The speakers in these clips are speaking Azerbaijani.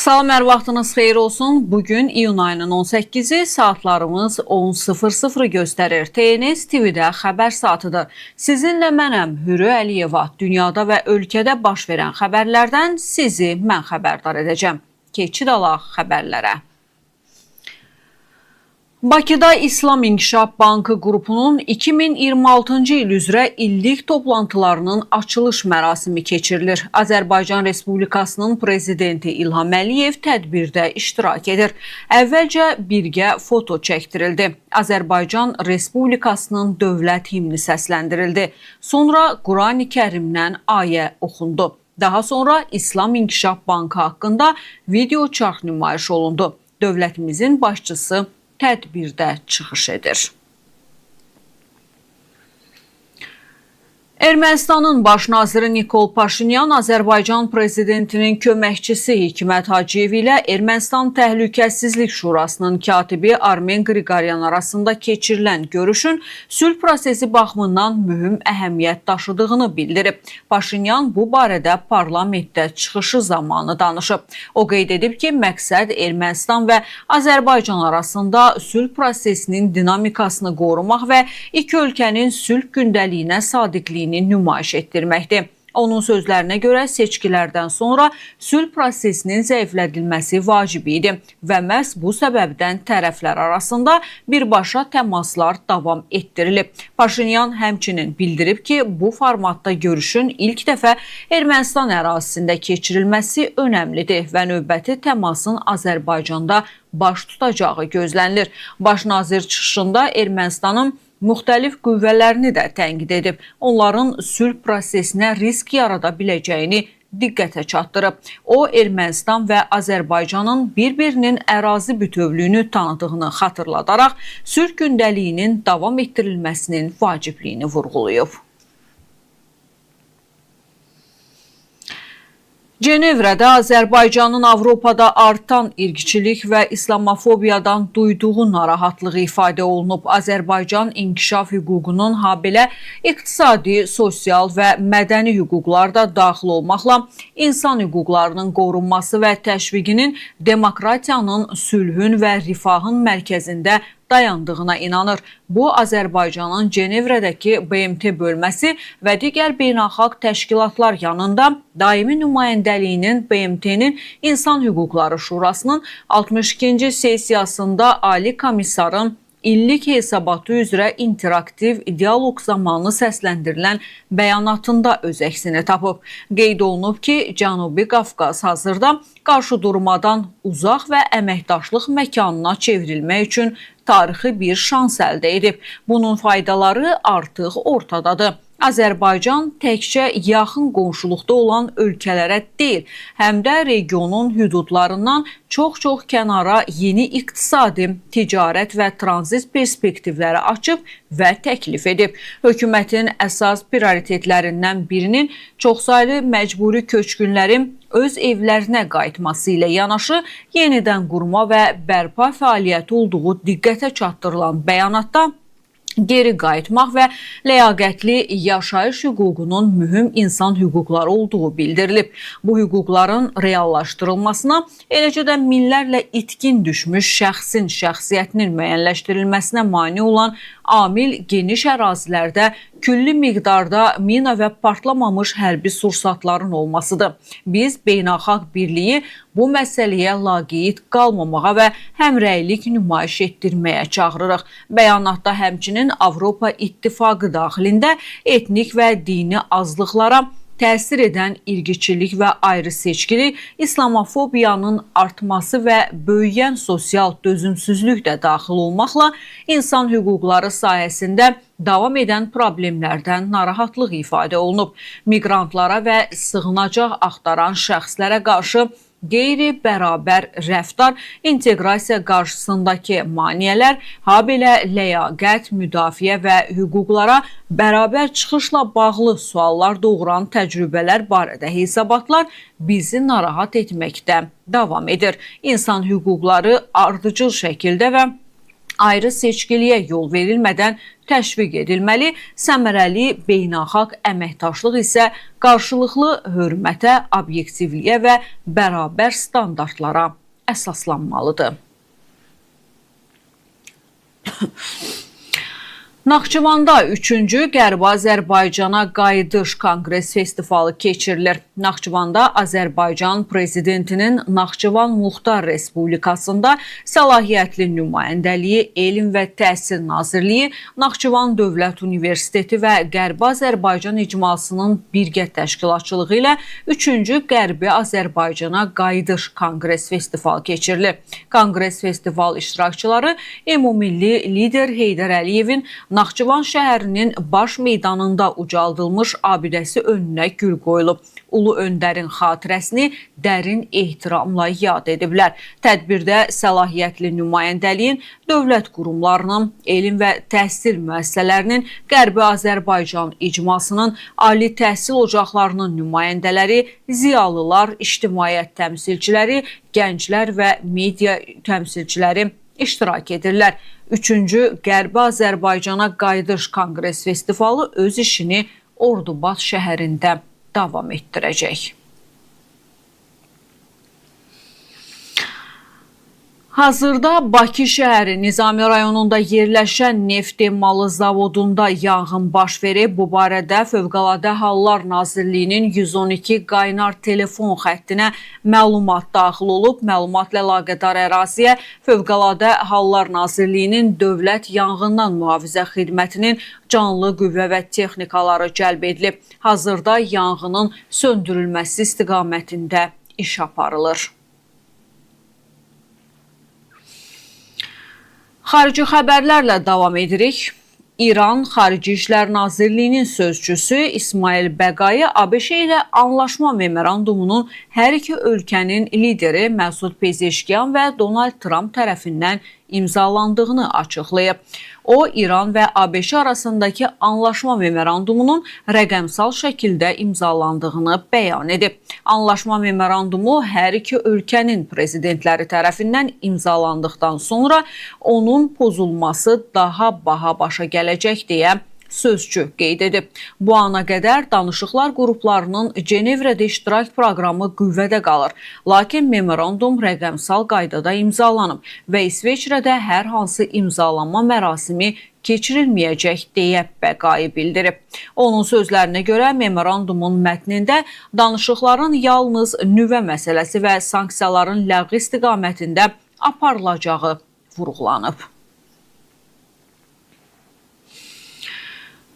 Salam, hər vaxtınız xeyir olsun. Bugün iyun ayının 18-i, saatlarımız 10:00 göstərir. TNS TV-də xəbər saatıdır. Sizinlə mənəm, Hürü Əliyeva. Dünyada və ölkədə baş verən xəbərlərdən sizi mən xəbərdar edəcəm. Keçid alaq xəbərlərə. Bakıda İslam İnkişaf Bankı qrupunun 2026-cı il üzrə illik toplantılarının açılış mərasimi keçirilir. Azərbaycan Respublikasının Prezidenti İlham Əliyev tədbirdə iştirak edir. Əvvəlcə birgə foto çəkdirildi. Azərbaycan Respublikasının dövlət himni səsləndirildi. Sonra Qurani-Kərimdən ayə oxundu. Daha sonra İslam İnkişaf Bankı haqqında video çarx nümayiş olundu. Dövlətimizin başçısı tədbirdə çıxış edir. Ermənistanın baş naziri Nikol Paşinyan Azərbaycan prezidentinin köməkçisi Hikmət Hacıyev ilə Ermənistan Təhlükəsizlik Şurasının katibi Armen Qriqoryan arasında keçirilən görüşün sülh prosesi baxımından mühüm əhəmiyyət daşıdığını bildirib. Paşinyan bu barədə parlamentdə çıxışı zamanı danışıb. O qeyd edib ki, məqsəd Ermənistan və Azərbaycan arasında sülh prosesinin dinamikasını qorumaq və iki ölkənin sülh gündəliyinə sadiqliyini nümayiş etdirməkdir. Onun sözlərinə görə seçkilərdən sonra sülh prosesinin zəiflədilməsi vacib idi və məhz bu səbəbdən tərəflər arasında birbaşa təmaslar davam etdirilib. Paşinyan həmçinin bildirib ki, bu formatda görüşün ilk dəfə Ermənistan ərazisində keçirilməsi önəmlidir və növbəti təmasın Azərbaycanda baş tutacağı gözlənilir. Baş nazir çıxışında Ermənistanın müxtəlif qüvvələrini də tənqid edib. Onların sülh prosesinə risk yarada biləcəyini diqqətə çatdırıb. O, Ermənistan və Azərbaycanın bir-birinin ərazi bütövlüyünü tanıdığını xatırladaraq sülh gündəliyinin davam etdirilməsinin vacibliyini vurğulayıb. Cenevrədə Azərbaycanın Avropada artan irqçilik və İslamofobiyadan duyduğu narahatlığı ifadə olunub. Azərbaycan inkişaf hüququnun habelə iqtisadi, sosial və mədəni hüquqlar da daxil olmaqla insan hüquqlarının qorunması və təşviqinin demokratiyanın, sülhün və rifahın mərkəzində dayandığına inanır. Bu, Azərbaycanın Cenevrədəki BMT bölməsi və digər beynəlxalq təşkilatlar yanında daimi nümayəndəliyinin BMT-nin İnsan Hüquqları Şurasının 62-ci sessiyasında Ali Komissarın illik hesabatı üzrə interaktiv dialoq zamanı səsləndirilən bəyanatında öz əksini tapıb. Qeyd olunub ki, Cənubi Qafqaz hazırda qarşıdurmadan uzaq və əməkdaşlıq məkanına çevrilmək üçün tarixi bir şans əldə edib. Bunun faydaları artıq ortadadır. Azərbaycan təkcə yaxın qonşuluqda olan ölkələrə deyil, həm də regionun hüdudlarından çox-çox kənara yeni iqtisadi, ticarət və tranzit perspektivləri açıb və təklif edib. Hökumətin əsas prioritetlərindən birinin çoxsaylı məcburi köçkünlərin öz evlərinə qayıtması ilə yanaşı yenidən qurma və bərpa fəaliyyəti olduğu diqqətə çatdırılan bəyanatda geri qayıtmaq və ləyaqətli yaşayış hüququnun mühüm insan hüquqları olduğu bildirilib. Bu hüquqların reallaşdırılmasına, eləcə də minlərlə itkin düşmüş şəxsin şəxsiyyətinin müəyyənləşdirilməsinə mane olan amil geniş ərazilərdə külli miqdarda mina və partlamamış hərbi sursatların olmasıdır. Biz beynəlxalq birliyi bu məsələyə laqeyd qalmamağa və həmrəylik nümayiş etdirməyə çağırırıq. Bəyanatda həmçinin Avropa İttifaqı daxilində etnik və dini azlıqlara təsir edən irqiçilik və ayrı seçkilik, İslamofobiyanın artması və böyüyən sosial dözümsüzlük də daxil olmaqla insan hüquqları sahəsində davam edən problemlərdən narahatlıq ifadə olunub. Miqrantlara və sığınacaq axtaran şəxslərə qarşı qeyri-bərabər rəftar, inteqrasiya qarşısındakı maneələr, habelə ləyaqət, müdafiə və hüquqlara bərabər çıxışla bağlı suallar doğuran təcrübələr barədə hesabatlar bizi narahat etməkdə davam edir. İnsan hüquqları ardıcıl şəkildə və Ayrı seçkiliyə yol verilmədən təşviq edilməli, səmərəli beynəlxalq əməkdaşlıq isə qarşılıqlı hörmətə, obyektivliyə və bərabər standartlara əsaslanmalıdır. Naxçıvanda 3-cü Qərbi Azərbaycana Qayıdış Konqres Festivalı keçirilir. Naxçıvanda Azərbaycan Prezidentinin Naxçıvan Muxtar Respublikasında səlahiyyətli nümayəndəliyi, Elm və Təhsil Nazirliyi, Naxçıvan Dövlət Universiteti və Qərbi Azərbaycan İcmasının birgə təşkilatçılığı ilə 3-cü Qərbi Azərbaycana Qayıdış Konqres Festivalı keçirilir. Konqres festival iştirakçıları ümummilli lider Heydər Əliyevin Naxçıvan şəhərinin baş meydanında ucaldılmış abidəsi önünə gül qoyulub. Ulu Öndərin xatirəsini dərin ehtiramla yad ediblər. Tədbirdə səlahiyyətli nümayəndəliyin, dövlət qurumlarının, elm və təhsil müəssisələrinin, Qərbi Azərbaycan icmasının, ali təhsil ocaqlarının nümayəndələri, ziyalılar, ictimaiyyət təmsilçiləri, gənclər və media təmsilçiləri iştirak edirlər. 3-cü Qərbi Azərbaycana Qayıdış Konqres Festivalı öz işini Ordubad şəhərində davam etdirəcək. Hazırda Bakı şəhəri Nizami rayonunda yerləşən neft emalı zavodunda yanğın baş verib. Bu barədə Fövqəladə Hallar Nazirliyinin 112 qaynar telefon xəttinə məlumat daxil olub. Məlumatla əlaqədar əraziyə Fövqəladə Hallar Nazirliyinin Dövlət Yanğından Mühafizə Xidmətinin canlı qüvvə və texnikaları cəlb edilib. Hazırda yanğının söndürülməsi istiqamətində iş aparılır. Xarici xəbərlərlə davam edirik. İran Xarici İşlər Nazirliyinin sözçüsü İsmail Bəqai ABŞ ilə anlaşma memorandumunun hər iki ölkənin lideri Məsud Pezeşkiyan və Donald Tramp tərəfindən imzalandığını açıqlayıb. O, İran və ABŞ arasındakı anlaşma memorandumunun rəqəmsal şəkildə imzalandığını bəyan edib. Anlaşma memorandumu hər iki ölkənin prezidentləri tərəfindən imzalandıqdan sonra onun pozulması daha baha başa gələcək deyə sözçü qeyd edib. Bu ana qədər danışıqlar qruplarının Cenevrədə iştirak proqramı qüvvədə qalır. Lakin memorandum rəqəmsal qaydada imzalanıb və İsveçrədə hər hansı imzalanma mərasimi keçirilməyəcək deyə Bəqai bildirib. Onun sözlərinə görə memorandumun mətnində danışıqların yalnız nüvə məsələsi və sanksiyaların ləğvi istiqamətində aparılacağı vurğulanıb.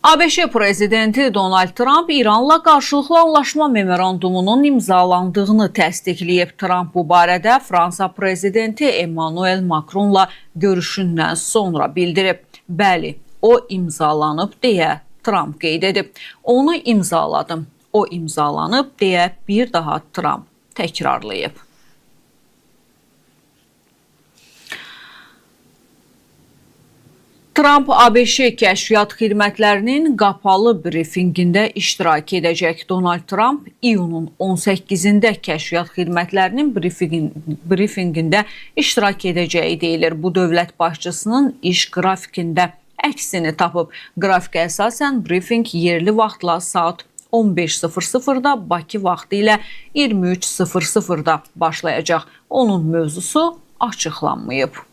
ABŞ prezidenti Donald Tramp İranla qarşılıqlı anlaşma memorandumunun imzalandığını təsdiqləyib. Tramp bu barədə Fransa prezidenti Emmanuel Macronla görüşündən sonra bildirib. Bəli, o imzalanıb deyə Tramp qeyd edib. Onu imzaladım, o imzalanıb deyə bir daha Tramp təkrarlayıb. Tramp ABŞ kəşfiyyat xidmətlərinin qapalı brifinqində iştirak edəcək. Donald Tramp iyunun 18-də kəşfiyyat xidmətlərinin brifinqində iştirak edəcəyi deyilir. Bu dövlət başçısının iş qrafikində əksini tapıb. Qrafikə əsasən brifinq yerli vaxtla saat 15:00-da Bakı vaxtı ilə 23:00-da başlayacaq. Onun mövzusu açıqlanmayıb.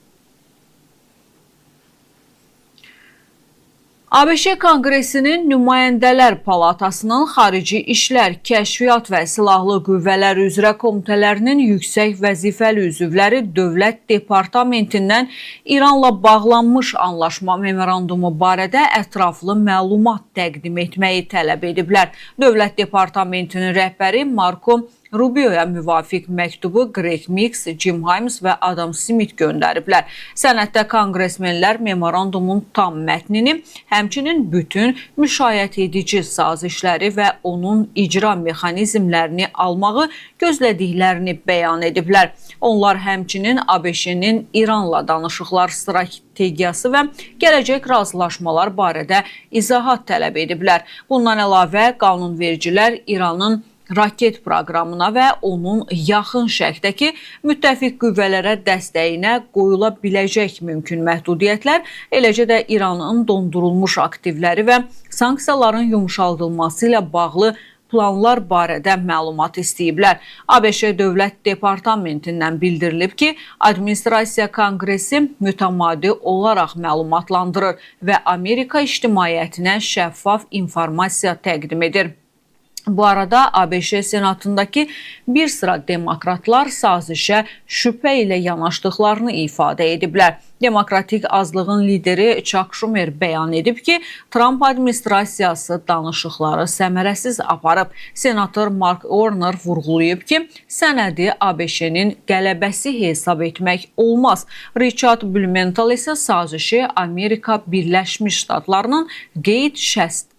ABŞ Konqresinin Nümayəndələr Palatasının Xarici İşlər, Kəşfiyyat və Silahlı Qüvvələr üzrə komitələrinin yüksək vəzifəli üzvləri Dövlət Departamentindən İranla bağlanmış anlaşma memorandumu barədə ətraflı məlumat təqdim etməyi tələb ediblər. Dövlət Departamentinin rəhbəri Marco Rubio'ya müvafiq məktubu Greg Mix, Jim Himes və Adam Smith göndəriblər. Sənəddə konqresmenlər memorandumun tam mətnini, həmçinin bütün müşayiət edici sazişləri və onun icra mexanizmlərini almağı gözlədiklərini bəyan ediblər. Onlar həmçinin ABŞ-nin İranla danışıqlar strategiyası və gələcək razılaşmalar barədə izahat tələb ediblər. Bundan əlavə qanunvericilər İranın raket proqramına və onun yaxın şərqdəki müttəfiq qüvvələrə dəstəyinə qoyula biləcək mümkün məhdudiyyətlər, eləcə də İranın dondurulmuş aktivləri və sanksiyaların yumşaldılması ilə bağlı planlar barədə məlumat istəyiblər. ABŞ Dövlət Departamentindən bildirilib ki, administrasiya Konqresi mütəmadi olaraq məlumatlandırır və Amerika ictimaiyyətinə şəffaf informasiya təqdim edir. Bu arada ABŞ Senatındakı bir sıra demokratlar sazişə şübhə ilə yanaşdıqlarını ifadə ediblər. Demokratik azlığın lideri Chuck Schumer bəyan edib ki, Trump administrasiyası danışıqları səmərəsiz aparıb. Senator Mark Warner vurğulayıb ki, sənədi ABŞ-nin qələbəsi hesab etmək olmaz. Richard Blumenthal isə sazişi Amerika Birləşmiş Ştatlarının qeyd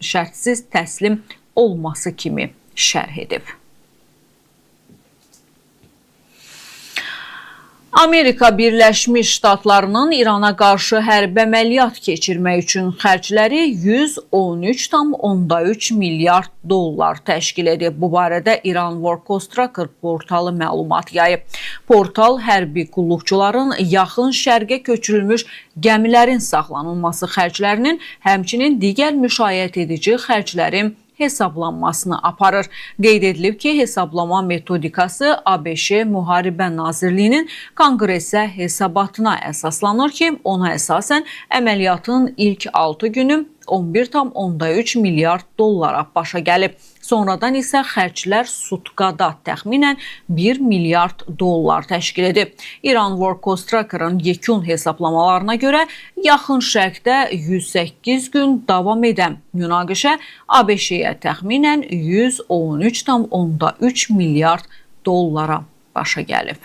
şərtsiz təslim olması kimi şərh edib. Amerika Birləşmiş Ştatlarının İrana qarşı hərbi əməliyyat keçirmək üçün xərcləri 113,3 milyard dollar təşkil edib. Bu barədə İran War Cost Tracker portalı məlumat yayıb. Portal hərbi qulluqçuların yaxın şərqə köçürülmüş gəmilərin saxlanılması xərclərinin, həmçinin digər müşayiət edici xərclərin hesablanmasını aparır. Qeyd edilib ki, hesablama metodikası ABŞ Müharibə Nazirliyinin Konqresə hesabatına əsaslanır ki, ona əsasən əməliyyatın ilk 6 günü 11,3 milyard dollara başa gəlib. Sonradan isə xərclər sutkada təxminən 1 milyard dollar təşkil edib. İran War Cost Tracker'ın yekun hesablamalarına görə yaxın şərqdə 108 gün davam edən münaqişə ABŞ-yə təxminən 113,3 milyard dollara başa gəlib.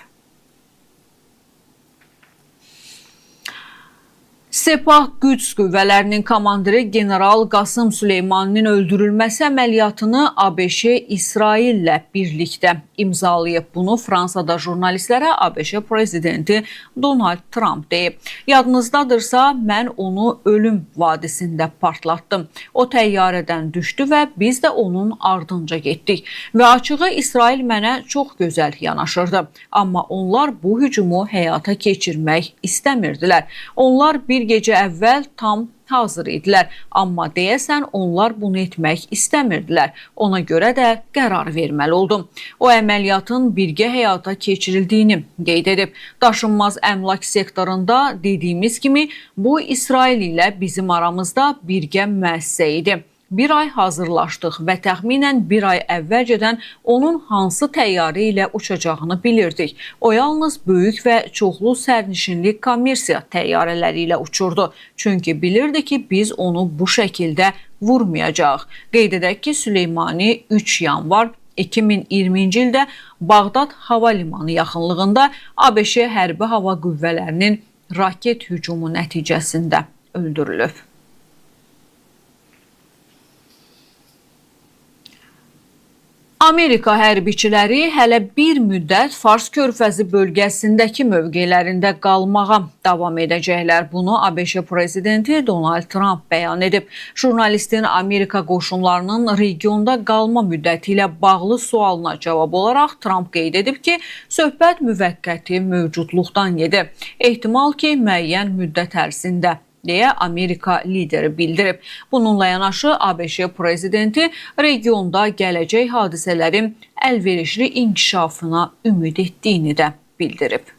Sepah Qüds qüvvələrinin komandiri general Qasım Süleymaninin öldürülməsi əməliyyatını ABŞ İsraillə birlikdə imzalayıb. Bunu Fransada jurnalistlərə ABŞ prezidenti Donald Trump deyib. Yadınızdadırsa, mən onu ölüm vadisində partlatdım. O təyyarədən düşdü və biz də onun ardınca getdik. Və açığı İsrail mənə çox gözəl yanaşırdı. Amma onlar bu hücumu həyata keçirmək istəmirdilər. Onlar bir gecə əvvəl tam hazır idilər, amma deyəsən onlar bunu etmək istəmirdilər. Ona görə də qərar verməli oldum. O əməliyyatın birgə həyata keçirildiyini qeyd edib. Daşınmaz əmlak sektorunda dediyimiz kimi bu İsrail ilə bizim aramızda birgə müəssisə idi. Bir ay hazırlaşdıq və təxminən bir ay əvvəlcədən onun hansı təyyarə ilə uçacağını bilirdik. O yalnız böyük və çoxlu sərnişinli kommersiya təyyarələri ilə uçurdu. Çünki bilirdi ki, biz onu bu şəkildə vurmayacağıq. Qeyd edək ki, Süleymani 3 yanvar 2020-ci ildə Bağdad hava limanı yaxınlığında ABŞ hərbi hava qüvvələrinin raket hücumu nəticəsində öldürülüb. Amerika hərbiçiləri hələ bir müddət Fars körfəzi bölgəsindəki mövqelərində qalmağa davam edəcəklər. Bunu ABŞ prezidenti Donald Trump bəyan edib. Jurnalistin Amerika qoşunlarının regionda qalma müddəti ilə bağlı sualına cavab olaraq Trump qeyd edib ki, söhbət müvəqqəti mövcudluqdan gedir. Ehtimal ki, müəyyən müddət ərzində, deyə Amerika lideri bildirib. Bununla yanaşı ABŞ prezidenti regionda gələcək hadisələrin əlverişli inkişafına ümid etdiyini də bildirib.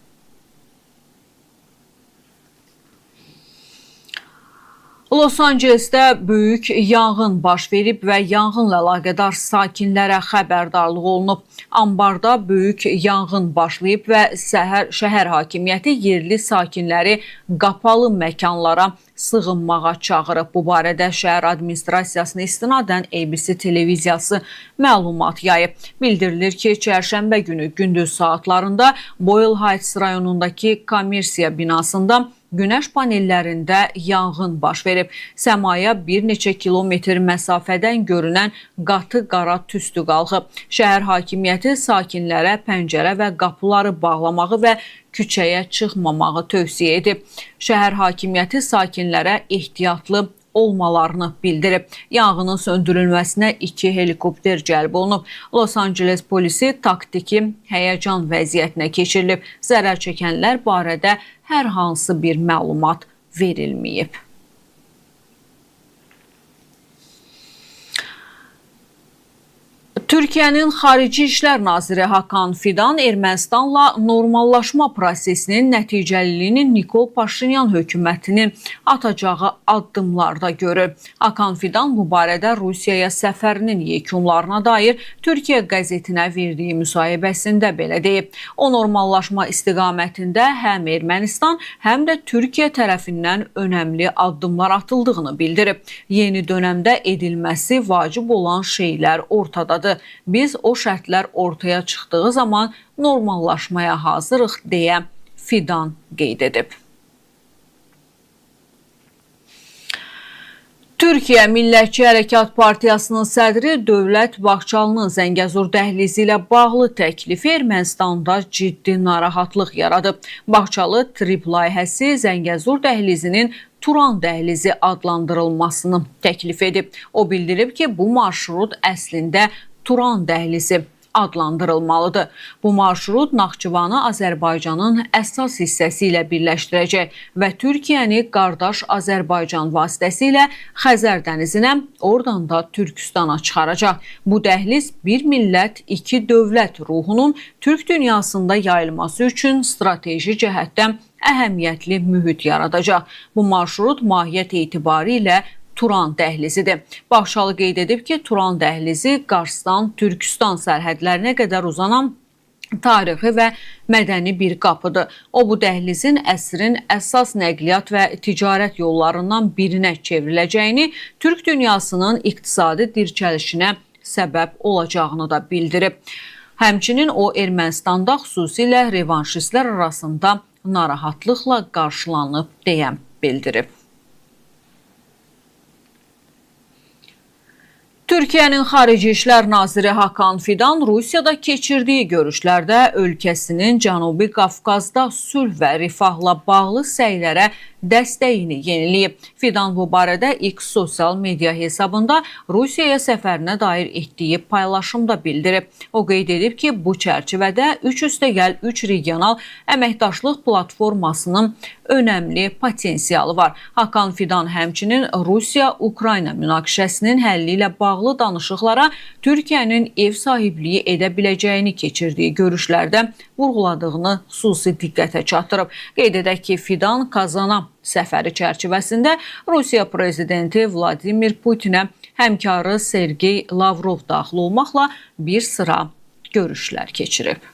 Los Angelesdə böyük yanğın baş verib və yanğınla əlaqədar sakinlərə xəbərdarlıq olunub. Ambarda böyük yanğın başlayıb və şəhər hakimiyyəti yerli sakinləri qapalı məkanlara sığınmağa çağırıb. Bu barədə şəhər administrasiyasına istinadən ABC televiziyası məlumat yayıb. Bildirilir ki, çərşənbə günü gündüz saatlarında Boyle Heights rayonundakı kommersiya binasında günəş panellərində yanğın baş verib. Səmaya bir neçə kilometr məsafədən görünən qatı qara tüstü qalxıb. Şəhər hakimiyyəti sakinlərə pəncərə və qapıları bağlamağı və küçəyə çıxmamağı tövsiyə edib. Şəhər hakimiyyəti sakinlərə ehtiyatlı olmalarını bildirib. Yanğının söndürülməsinə 2 helikopter cəlb olunub. Los Angeles polisi taktiki həyəcan vəziyyətinə keçirilib. Zərər çəkənlər barədə hər hansı bir məlumat verilməyib. Türkiyənin Xarici İşlər Naziri Hakan Fidan Ermənistanla normallaşma prosesinin nəticəliliyini Nikol Paşinyan hökumətinin atacağı addımlarda görür. Hakan Fidan bu barədə Rusiyaya səfərinin yekunlarına dair Türkiyə qəzetinə verdiyi müsahibəsində belə deyib. O, normallaşma istiqamətində həm Ermənistan, həm də Türkiyə tərəfindən önəmli addımlar atıldığını bildirib. Yeni dönəmdə edilməsi vacib olan şeylər ortadadır. Biz o şərtlər ortaya çıxdığı zaman normallaşmaya hazırıq deyə Fidan qeyd edib. Türkiyə Millətçi Hərəkat Partiyasının sədri Dövlət Bağçalının Zəngəzur dəhlizi ilə bağlı təklifi Ermənistanda ciddi narahatlıq yaradıb. Bağçalı TRIP layihəsi Zəngəzur dəhlizinin Turan dəhlizi adlandırılmasını təklif edib. O bildirib ki, bu marşrut əslində Turan dəhlizi adlandırılmalıdır. Bu marşrut Naxçıvanı Azərbaycanın əsas hissəsi ilə birləşdirəcək və Türkiyəni qardaş Azərbaycan vasitəsilə Xəzər dənizinə, oradan da Türkistana çıxaracaq. Bu dəhliz bir millət, iki dövlət ruhunun Türk dünyasında yayılması üçün strateji cəhətdən əhəmiyyətli mühit yaradacaq. Bu marşrut mahiyyət etibarilə Turan dəhlizidir. Bağçalı qeyd edib ki, Turan dəhlizi Qarsdan Türkistan sərhədlərinə qədər uzanan tarixi və mədəni bir qapıdır. O, bu dəhlizin əsrin əsas nəqliyyat və ticarət yollarından birinə çevriləcəyini, Türk dünyasının iqtisadi dirçəlişinə səbəb olacağını da bildirib. Həmçinin o, Ermənistanda xüsusilə revanşistlər arasında narahatlıqla qarşılanıb deyə bildirib. Türkiyənin Xarici İşlər Naziri Hakan Fidan Rusiyada keçirdiyi görüşlərdə ölkəsinin Cənubi Qafqazda sülh və rifahla bağlı səylərə dəstəyini yeniləyib. Fidan bu barədə X sosial media hesabında Rusiyaya səfərinə dair etdiyi paylaşımda bildirib. O qeyd edib ki, bu çərçivədə 3+3 regional əməkdaşlıq platformasının önəmli potensialı var. Hakan Fidan həmçinin Rusiya-Ukrayna münaqişəsinin həlli ilə bağlı danışıqlara Türkiyənin ev sahibliyi edə biləcəyini keçirdiyi görüşlərdə vurğuladığını xüsusi diqqətə çatdırıb. Qeyd edək ki, Fidan Kazana səfəri çərçivəsində Rusiya prezidenti Vladimir Putinə həmkarı Sergey Lavrov daxil olmaqla bir sıra görüşlər keçirib.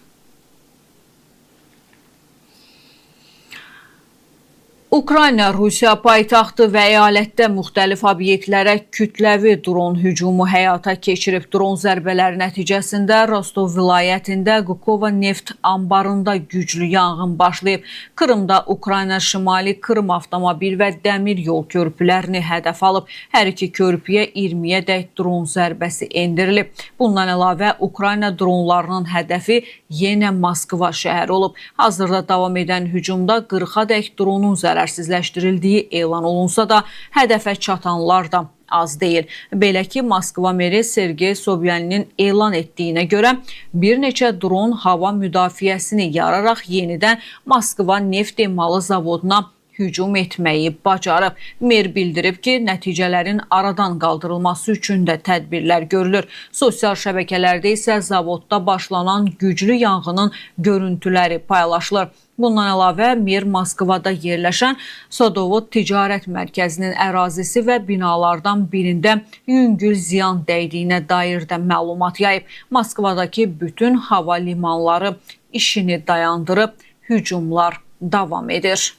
Ukrayna, Rusiya paytaxtı və əyalətdə müxtəlif obyektlərə kütləvi dron hücumu həyata keçirib. Dron zərbələri nəticəsində Rostov vilayətində Qukova neft anbarında güclü yanğın başlayıb. Krımda Ukrayna Şimali Krım avtomobil və dəmir yol körpülərini hədəf alıb. Hər iki körpüyə 20-yədək dron zərbəsi endirilib. Bundan əlavə Ukrayna dronlarının hədəfi yenə Moskva şəhəri olub. Hazırda davam edən hücumda 40-adək dronun zərərsizləşdirildiyi elan olunsa da, hədəfə çatanlar da az deyil. Belə ki, Moskva meri Sergey Sobyaninin elan etdiyinə görə bir neçə dron hava müdafiəsini yararaq yenidən Moskva neft emalı zavoduna hücum etməyi bacarıb. Mer bildirib ki, nəticələrin aradan qaldırılması üçün də tədbirlər görülür. Sosial şəbəkələrdə isə zavodda başlanan güclü yanğının görüntüləri paylaşılır. Bundan əlavə, Mer Moskvada yerləşən Sadovod ticarət mərkəzinin ərazisi və binalardan birində yüngül ziyan dəydiyinə dair də məlumat yayıb. Moskvadakı bütün hava limanları işini dayandırıb, hücumlar davam edir.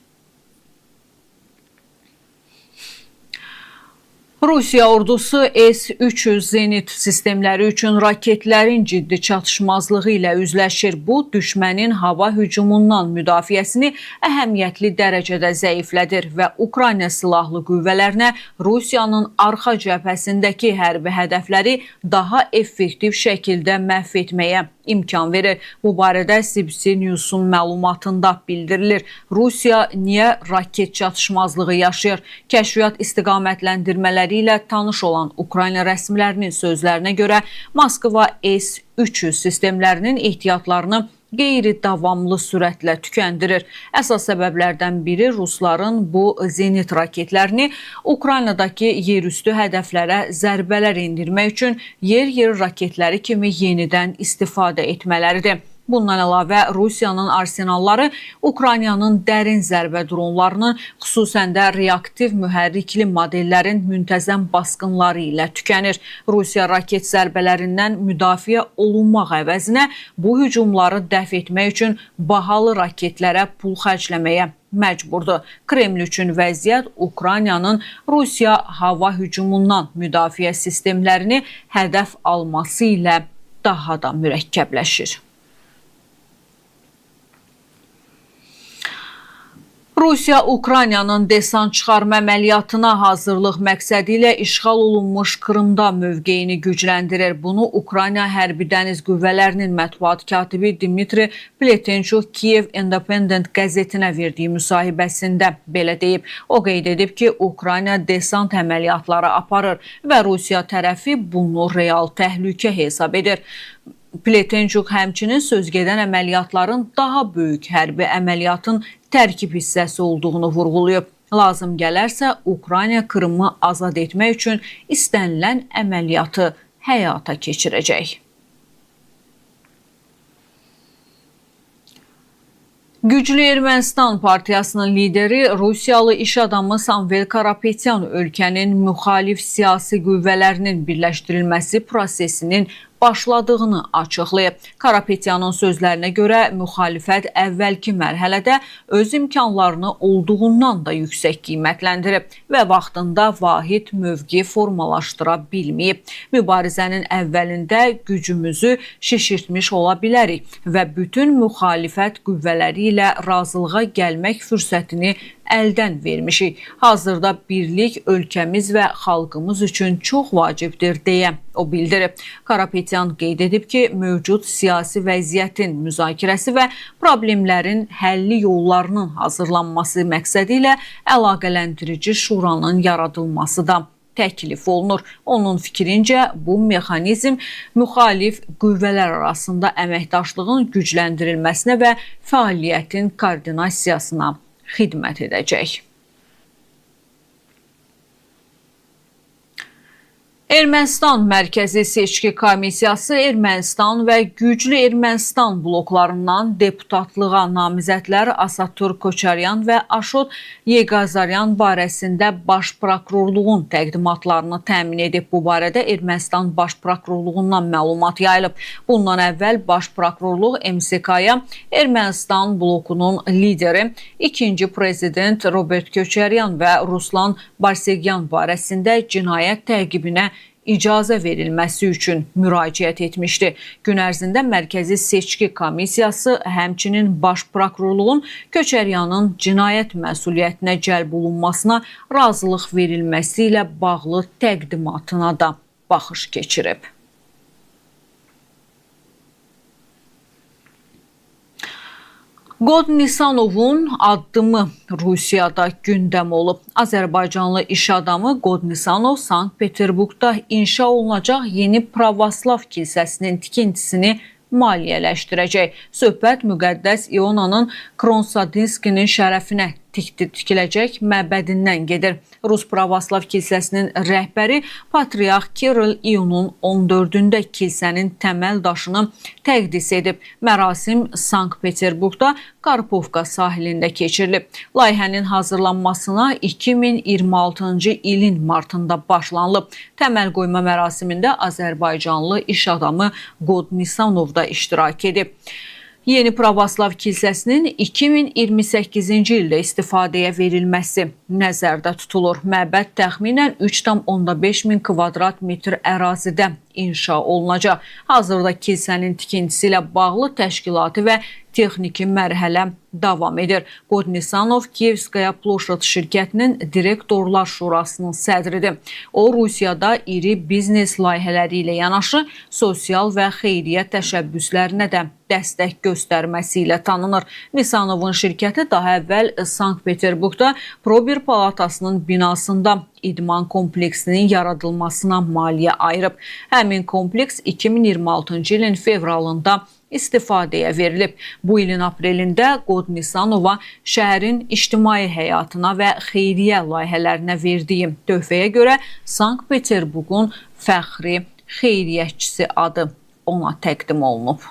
Rusiya ordusu S-300 Zenit sistemləri üçün raketlərin ciddi çatışmazlığı ilə üzləşir. Bu, düşmənin hava hücumundan müdafiəsini əhəmiyyətli dərəcədə zəiflədir və Ukrayna silahlı qüvvələrinə Rusiyanın arxa cəbhəsindəki hərbi hədəfləri daha effektiv şəkildə məhv etməyə imkan verir. Bu barədə CBC News-un məlumatında bildirilir. Rusiya niyə raket çatışmazlığı yaşayır? Kəşfiyyat istiqamətləndirmələri ilə tanış olan Ukrayna rəsmilərinin sözlərinə görə Moskva S-300 sistemlərinin ehtiyatlarını qeyri-davamlı sürətlə tükəndirir. Əsas səbəblərdən biri rusların bu zenit raketlərini Ukraynadakı yerüstü hədəflərə zərbələr endirmək üçün yer-yer raketləri kimi yenidən istifadə etmələridir. Bundan əlavə Rusiyanın arsenalları Ukraynanın dərin zərbə dronlarının, xüsusən də reaktiv mühərrikli modellərin müntəzəm basqınları ilə tükənir. Rusiya raket zərbələrindən müdafiə olunmaq əvəzinə bu hücumları dəf etmək üçün bahalı raketlərə pul xərcləməyə məcburdur. Kreml üçün vəziyyət Ukraynanın Rusiya hava hücumundan müdafiə sistemlərini hədəf alması ilə daha da mürəkkəbləşir. Rusiya Ukraynanın desant çıxarma əməliyyatına hazırlıq məqsədi ilə işğal olunmuş Krımda mövqeyini gücləndirir. Bunu Ukrayna Hərbi Dəniz Qüvvələrinin mətbuat katibi Dmitri Pletenchuk Kiev Independent qəzetinə verdiyi müsahibəsində belə deyib. O qeyd edib ki, Ukrayna desant əməliyyatları aparır və Rusiya tərəfi bunu real təhlükə hesab edir. Pletenchuk həmçinin sözgedən əməliyyatların daha böyük hərbi əməliyyatın tərkib hissəsi olduğunu vurğulayıb. Lazım gələrsə Ukrayna Krımı azad etmək üçün istənilən əməliyyatı həyata keçirəcək. Güclü Ermənistan Partiyasının lideri Rusiyalı iş adamı Samvel Karapetyan ölkənin müxalif siyasi qüvvələrinin birləşdirilməsi prosesinin başladığını açıqlayıb. Karapetyanın sözlərinə görə müxalifət əvvəlki mərhələdə öz imkanlarını olduğundan da yüksək qiymətləndirib və vaxtında vahid mövqe formalaşdıra bilməyib. Mübarizənin əvvəlində gücümüzü şişirtmiş ola bilərik və bütün müxalifət qüvvələri ilə razılığa gəlmək fürsətini əldən vermişik. Hazırda birlik ölkəmiz və xalqımız üçün çox vacibdir deyə o bildirib. Karapetyan qeyd edib ki, mövcud siyasi vəziyyətin müzakirəsi və problemlərin həlli yollarının hazırlanması məqsədi ilə əlaqələndirici şuranın yaradılması da təklif olunur. Onun fikrincə bu mexanizm müxalif qüvvələr arasında əməkdaşlığın gücləndirilməsinə və fəaliyyətin koordinasiyasına xidmət edəcək. Ermənistan Mərkəzi Seçki Komissiyası Ermənistan və Güclü Ermənistan bloklarından deputatlığa namizədlər Asatur Koçaryan və Aşot Yeqazaryan barəsində Baş Prokurorluğun təqdimatlarını təmin edib. Bu barədə Ermənistan Baş Prokurorluğundan məlumat yayılıb. Bundan əvvəl Baş Prokurorluq MSK-ya Ermənistan blokunun lideri, ikinci prezident Robert Koçaryan və Ruslan Barsegyan barəsində cinayət təqibinə icazə verilməsi üçün müraciət etmişdi. Gün ərzində Mərkəzi Seçki Komissiyası həmçinin Baş Prokurorluğun Köçəryanın cinayət məsuliyyətinə cəlb olunmasına razılıq verilməsi ilə bağlı təqdimatına da baxış keçirib. Qod Nisanovun addımı Rusiyada gündəm olub. Azərbaycanlı iş adamı Qod Nisanov Sankt-Peterburqda inşa olunacaq yeni Pravoslav kilsəsinin tikintisini maliyyələşdirəcək. Söhbət müqəddəs İonanın Kronsadinskinin şərəfinə tikiləcək məbədindən gedir. Rus Pravoslav Kilsəsinin rəhbəri Patriarx Kiril iyunun 14-ündə kilsənin təməl daşını təqdis edib. Mərasim Sankt-Peterburqda Karpovka sahilində keçirilib. Layihənin hazırlanmasına 2026-cı ilin martında başlanılıb. Təməl qoyma mərasimində Azərbaycanlı iş adamı Qod Nisanov da iştirak edib. Yeni Pravoslav kilsəsinin 2028-ci ildə istifadəyə verilməsi nəzərdə tutulur. Məbəd təxminən 3,5 min kvadrat metr ərazidə inşa olunacaq. Hazırda kilsənin tikintisi ilə bağlı təşkilati və texniki mərhələ davam edir. Qod Nisanov Kiyevskaya Ploşad şirkətinin direktorlar şurasının sədridir. O, Rusiyada iri biznes layihələri ilə yanaşı sosial və xeyriyyə təşəbbüslərinə də dəstək göstərməsi ilə tanınır. Nisanovun şirkəti daha əvvəl Sankt-Peterburqda Probir Palatasının binasında idman kompleksinin yaradılmasına maliyyə ayırıb. Həmin kompleks 2026-cı ilin fevralında istifadəyə verilib. Bu ilin aprelində Qod Nisanova şəhərin ictimai həyatına və xeyriyyə layihələrinə verdiyi töhfəyə görə Sankt-Peterburqun fəxri xeyriyyətçisi adı ona təqdim olunub.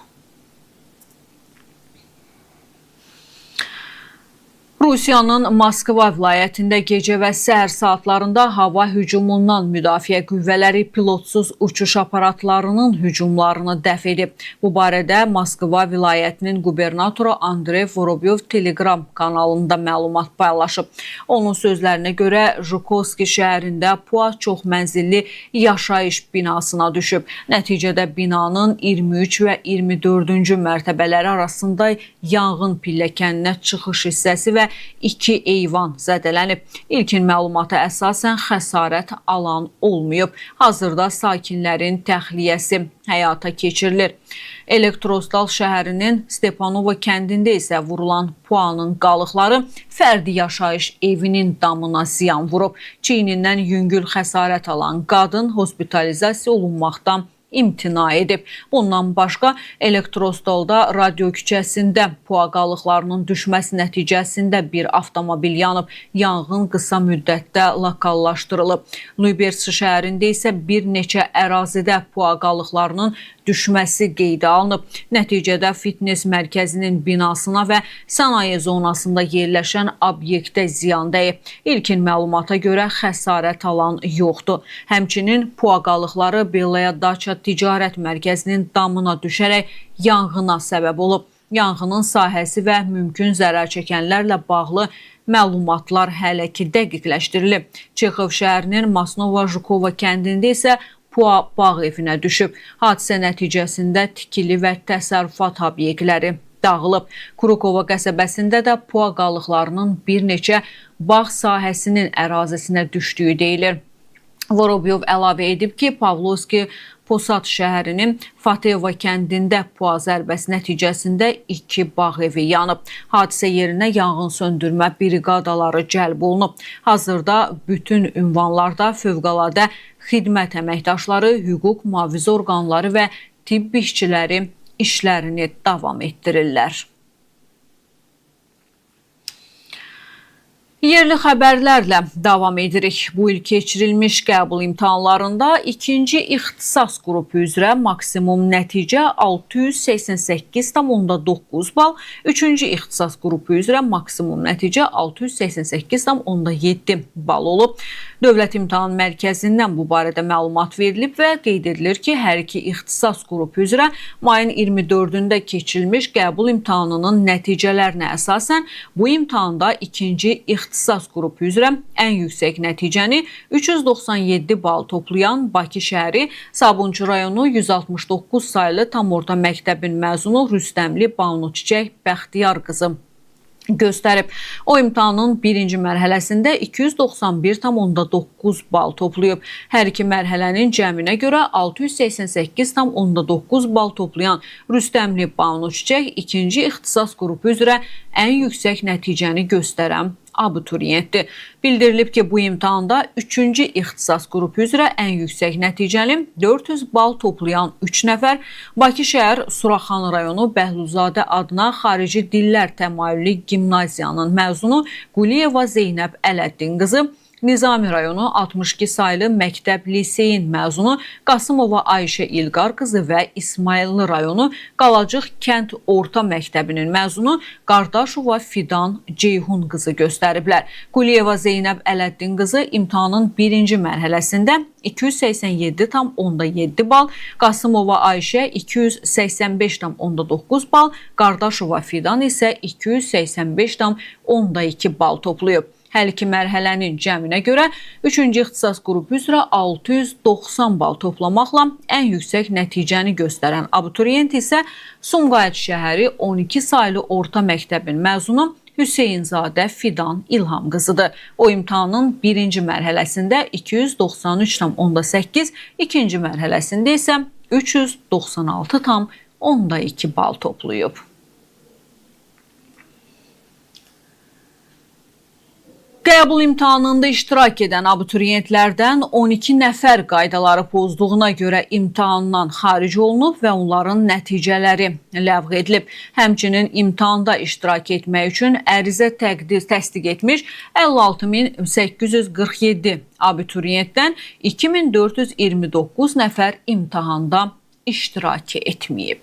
Rusiyanın Moskva vilayətində gecə və səhər saatlarında hava hücumundan müdafiə qüvvələri pilotsuz uçuş aparatlarının hücumlarını dəf edib. Bu barədə Moskva vilayətinin qubernatoru Andrey Vorobyov Telegram kanalında məlumat paylaşıb. Onun sözlərinə görə Jukovski şəhərində PUA çox mənzilli yaşayış binasına düşüb. Nəticədə binanın 23 və 24-cü mərtəbələri arasında yanğın pilləkəninə çıxış hissəsi və 2 eyvan zədələnib. İlkin məlumata əsasən xəsarət alan olmayıb. Hazırda sakinlərin təxliyəsi həyata keçirilir. Elektrostal şəhərinin Stepanova kəndində isə vurulan PUA-nın qalıqları fərdi yaşayış evinin damına ziyan vurub. Çiynindən yüngül xəsarət alan qadın hospitalizasiya olunmaqdan imtina edib. Bundan başqa Elektrostalda radio küçəsində PUA qalıqlarının düşməsi nəticəsində bir avtomobil yanıb. Yanğın qısa müddətdə lokallaşdırılıb. Lüberts şəhərində isə bir neçə ərazidə PUA qalıqlarının düşməsi qeydə alınıb. Nəticədə fitness mərkəzinin binasına və sənaye zonasında yerləşən obyektə ziyan dəyib. İlkin məlumata görə xəsarət alan yoxdur. Həmçinin PUA qalıqları Belaya Daça ticarət mərkəzinin damına düşərək yanğına səbəb olub. Yanğının sahəsi və mümkün zərər çəkənlərlə bağlı məlumatlar hələ ki dəqiqləşdirilib. Çexov şəhərinin Masnova Jukova kəndində isə PUA bağ evinə düşüb. Hadisə nəticəsində tikili və təsərrüfat obyektləri dağılıb. Krukova qəsəbəsində də PUA qalıqlarının bir neçə bağ sahəsinin ərazisinə düşdüyü deyilir. Vorobyov əlavə edib ki, Pavlovski Posad şəhərinin Fateva kəndində PUA zərbəsi nəticəsində 2 bağ evi yanıb. Hadisə yerinə yanğın söndürmə briqadaları cəlb olunub. Hazırda bütün ünvanlarda fövqəladə xidmət əməkdaşları, hüquq mühafizə orqanları və tibb işçiləri işlərini davam etdirirlər. Yerli xəbərlərlə davam edirik. Bu il keçirilmiş qəbul imtahanlarında ikinci ixtisas qrupu üzrə maksimum nəticə 688,9 bal, üçüncü ixtisas qrupu üzrə maksimum nəticə 688,7 bal olub. Dövlət İmtahan Mərkəzindən bu barədə məlumat verilib və qeyd edilir ki, hər iki ixtisas qrupu üzrə mayın 24-ündə keçirilmiş qəbul imtahanının nəticələrinə əsasən bu imtahanda ikinci ixtisas qrupu üzrə ən yüksək nəticəni 397 bal toplayan Bakı şəhəri Sabunçu rayonu 169 saylı tam orta məktəbin məzunu Rüstəmli Banu Çiçək Bəxtiyar qızı göstərib. O imtahanın birinci mərhələsində 291,9 bal toplayıb. Hər iki mərhələnin cəminə görə 688,9 bal toplayan Rüstəmli Banu Çiçək ikinci ixtisas qrupu üzrə ən yüksək nəticəni göstərən abituriyentdir. Bildirilib ki, bu imtahanda üçüncü ixtisas qrupu üzrə ən yüksək nəticəni 400 bal toplayan 3 nəfər Bakı şəhər Suraxanı rayonu Bəhlulzadə adına Xarici Dillər Təmayüllü Gimnaziyanın məzunu Quliyeva Zeynəb Ələddin qızı, Nizami rayonu 62 saylı məktəb liseyin məzunu Qasımova Ayşə İlqar qızı və İsmayıllı rayonu Qalacıq kənd orta məktəbinin məzunu Qardaşova Fidan Ceyhun qızı göstəriblər. Quliyeva Zeynəb Ələddin qızı imtahanın birinci mərhələsində 287,7 bal, Qasımova Ayşə 285,9 bal, Qardaşova Fidan isə 285,2 bal toplayıb. Hər iki mərhələnin cəminə görə 3-cü ixtisas qrupu üzrə 690 bal toplamaqla ən yüksək nəticəni göstərən abituriyent isə Sumqayıt şəhəri 12 saylı orta məktəbin məzunu Hüseynzadə Fidan İlham qızıdır. O imtahanın birinci mərhələsində 293,8, ikinci mərhələsində isə 396,2 bal toplayıb. Qəbul imtahanında iştirak edən abituriyentlərdən 12 nəfər qaydaları pozduğuna görə imtahandan xaric olunub və onların nəticələri ləğv edilib. Həmçinin imtahanda iştirak etmək üçün ərizə təsdiq etmiş 56847 abituriyentdən 2429 nəfər imtahanda iştirak etməyib.